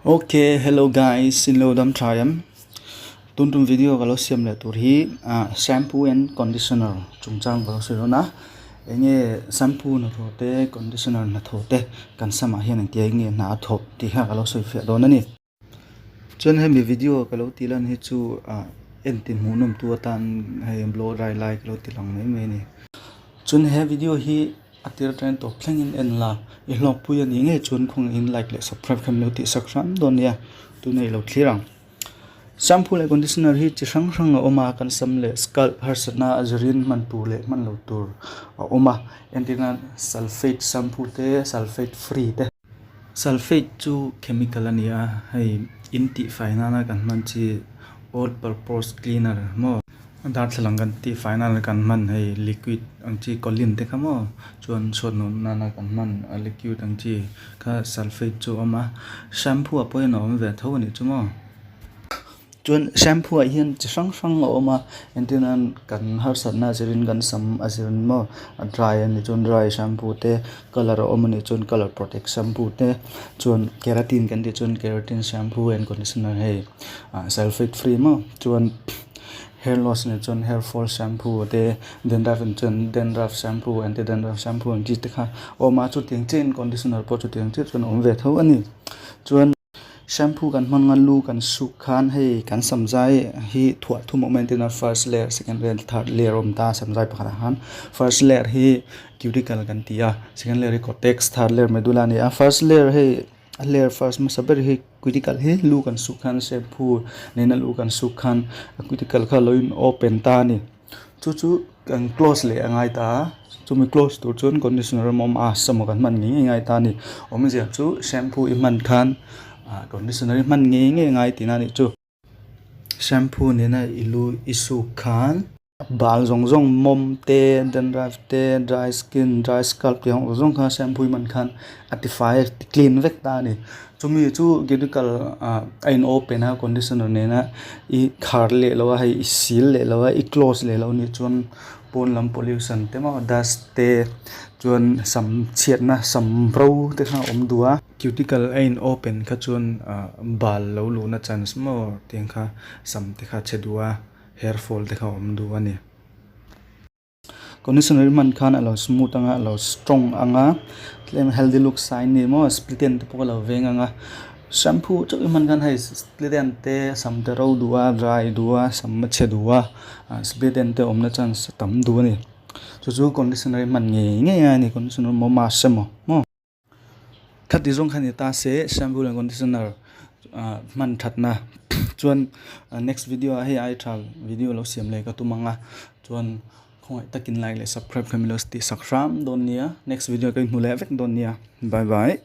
Ok hello guys in lo dam tha em tun tum video ka lo siam leh tur hi ah shampoo and conditioner chungchang ka lo sawi dawn a enge shampoo hnathawh te conditioner hnathawh te kan samah hian engtia enge hna a thawk tih kha ka lo sawi fiah dawn a ni. Chuan hemi video ka lo tih lan hi chu ah en ti hmuh nawm tu atan hei blow dry lai ka lo ti lang mai mai a ni. Chuan he video hi a tir atangin tawp thlengin en la i hlawkpui a nih ngei chuan khawngaihin like leh subscribe kha min lo tih sak hram dawn nia tunah i lo thlir ang. Shampoo leh conditioner hi chi hrang hrang a awm a kan sam leh scalp harsatna a zirin hman tur leh hman loh tur a awm a entir nan sulphate shampoo te sulphate free te. Sulphate chu chemical a ni a hei in tihfai nana kan hman chi all purpose cleaner maw darthlalang kan tihfai nana kan hman hei liquid ang chi colin te kha maw chuan chhuat nawh nana kan hman a liquid ang chi kha sulphate chu a awm a shampoo ah pawh hian a awm ve tho a nih chu maw. Chuan shampoo ah hian chi hrang hrang a awm a entir nan kan harsatna a zirin kan sam a zir maw a dry a nih chuan dry shampoo te colour a awm a nih chuan colour protect shampoo te chuan keratin kan tih chuan keratin shampoo and conditioner hei ah sulphate free maw chuan hair loss a nih chuan hair fall shampoo te dandruff a nih chuan dandruff shampoo anti dandruff shampoo ang chi te kha a awm a chutiang chiahin conditioner pawh chutiang chiah chuan a awm ve tho a ni chuan. Shampoo kan hmang a lu kan suk khan hei kan samzai hi thuah thum a awm a entir nan first layer second layer third layer a awm ta a samzai pakhatah khan first layer hi cuticle kan ti a second layer hi cortex third layer medulla a ni a first layer hei a layer first hmasa ber hi cuticle hi lu kan suk khan shampoo nena lu kan suk khan a cuticle kha lo in open ta a ni. Chu chu kan close leh a ngai ta a chumi close tur chuan conditioner emaw mask emaw kan hman ngei ngei ngai ta a ni awmzia chu shampoo i hman khan ah conditioner i hman ngei ngei ngai tihna a nih chu shampoo nena i lu i suk khan bal zawng zawng mawm te dandruff te dry skin dry scalp tih ang zawng zawng kha shampoo i hman khan a tifai a ti clean vek ta a ni. Chumi chu cuticle ah a in open a conditioner nena i khar leh lo a hei i sil leh lo a i close leh lo anih chuan pawn lam pollution te maw dust te chuan sam chhiatna sam ro te kha a awm duh a cuticle a in open kha chuan ah bal lo luhna chance maw tiang kha sam te kha a chhe duh a hair fall te kha a awm duh a ni. Conditioner hman khan a lo smooth anga a lo strong anga tlem healthy look sign ni maw split end te pawh a lo veng anga shampoo chauh hi hman khan hei split end te sam te ro duh a dry duh a sam a chhe duh a ah split end te awmna chance a tam duh a ni chu chu conditioner hi hman ngei ngei a ni conditioner emaw mask emaw maw. Khati zawng kha ni ta se shampoo leh conditioner ah hman thatna chuan next video ah hei ai tha video lo siam leh ka tum ang a chuan khawngaih takin like leh subscribe kha min lo tih sak hram dawn nia next video ka inhmu leh vek dawn nia bye bye.